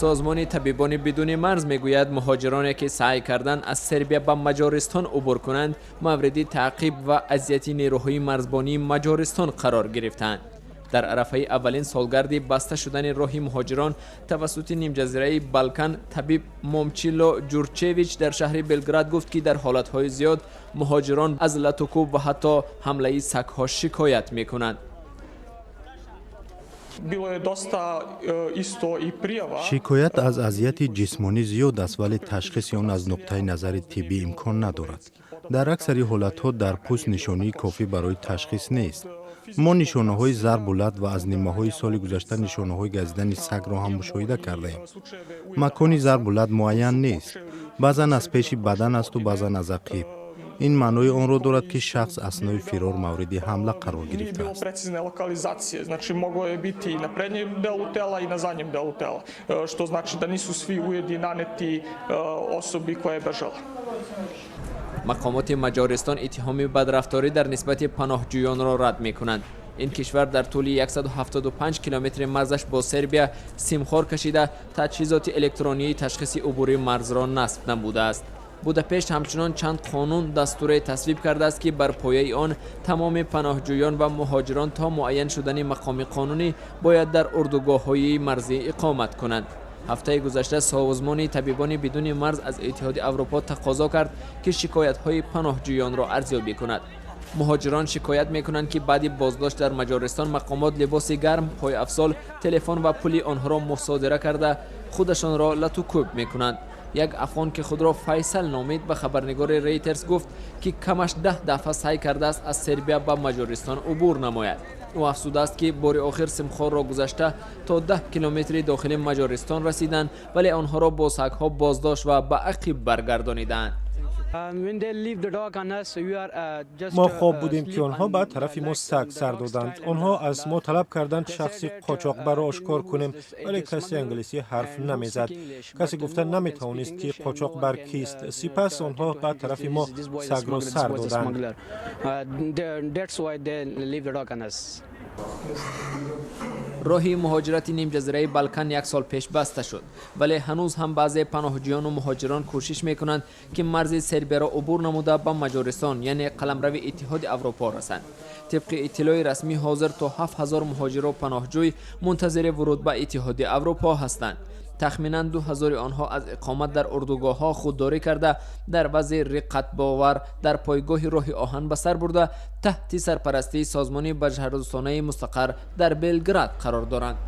Созмони Табибони бидуни марз мегӯяд, муҳоҷироне, ки саъй карданд аз Сербия ба Маҷористон убур кунанд, мавриди таъқиб ва азияти нерӯҳои марзбонии Маҷористон қарор гирифтанд. Дар арафаи аввалин солгарди баста шудани роҳи муҳоҷирон тавассути нимҷазираи Балкан, табиб Момчило Ҷурчевич дар шаҳри Белград гуфт, ки дар ҳолатҳои зиёд муҳоҷирон аз латукӯб ва ҳатто ҳамлаи сагҳо шикоят мекунанд. Bilo je dosta isto i prijava. Шикоят аз азияти ҷисмонӣ зиёд аст, вале ташхиси он аз нуқтаи назари тиббӣ имкон надорад. Дар аксари ҳолатҳо дар пӯст нишонии кофӣ барои ташхис нест. Мо нишонаҳои зарбу лат ва аз нимаҳои соли гузашта нишонаҳои газидани сагро ҳам мушоҳида кардаем. Макони зарбу лат муайян нест, баъзан аз пеши бадан асту баъзан аз ақиб. Ин маънои онро дорад, ки шахс аснои фирор мавриди ҳамла қарор Nije bilo гирифтааст. precizne lokalizacije, znači moglo je biti i na prednjem delu tela i na zadnjem delu tela, što znači da nisu svi ujedi naneti osobi koja je bežala. Мақомоти Маҷористон иттиҳоми бадрафторӣ дар нисбати паноҳҷӯёнро рад мекунанд. Ин кишвар дар тӯли 175 километри марзаш бо Сербия симхор кашида, таҷҳизоти электронии ташхиси убури марзро насб намудааст. Будапешт ҳамчунон чанд қонун дастуре тасвиб кардааст, ки бар пояи он тамоми паноҳҷӯён ва муҳоҷирон то муайян шудани мақоми қонунӣ бояд дар урдугоҳҳои марзӣ иқомат кунанд. Ҳафтаи гузашта Созмони Табибони бидуни марз аз Иттиҳоди Аврупо тақозо кард, ки шикоятҳои паноҳҷӯёнро арзёбӣ кунад. Муҳоҷирон шикоят мекунанд, ки баъди боздошт дар Маҷористон мақомот либоси гарм, пойафзол, телефон ва пули онҳоро мусодира карда, худашонро латукӯб мекунанд. Як афғон, ки худро Файсал номид, ба хабарнигори Рейтерс гуфт, ки камаш 10 дафъа саъй кардааст аз Сербия ба Маҷористон убур намояд. Ӯ афзудааст, ки бори охир симхорро гузашта то 10 километри дохили Маҷористон расиданд, вале онҳоро бо сагҳо боздошт ва ба ақиб баргардониданд. Мо хоб будем, ки онҳо ба тарафи мо саг сар доданд. Онҳо аз мо талаб карданд шахси қочоқбарро ошкор кунем, вале касе англисӣ ҳарф намезад. Касе гуфта наметавонист, ки қочоқбар кист. Сипас онҳо ба тарафи мо сагро сар доданд. Роҳи муҳоҷирати нимҷазираи Балкан як сол пеш баста шуд, вале ҳанӯз ҳам баъзе паноҳҷӯёну муҳоҷирон кӯшиш мекунанд, ки марзи Сербияро убур намуда, ба Маҷористон, яъне қаламрави Иттиҳоди Аврупо расанд. Тибқи иттилои расмӣ, ҳозир то 7000 муҳоҷиру паноҳҷӯй мунтазири вуруд ба Иттиҳоди Аврупо ҳастанд. Тахминан 2000-и онҳо аз иқомат дар урдугоҳҳо худдорӣ карда, дар вазъи риққатбовар дар пойгоҳи роҳи оҳан ба сар бурда, таҳти сарпарастии созмони башардӯстонаи мустақар дар Белград қарор доранд.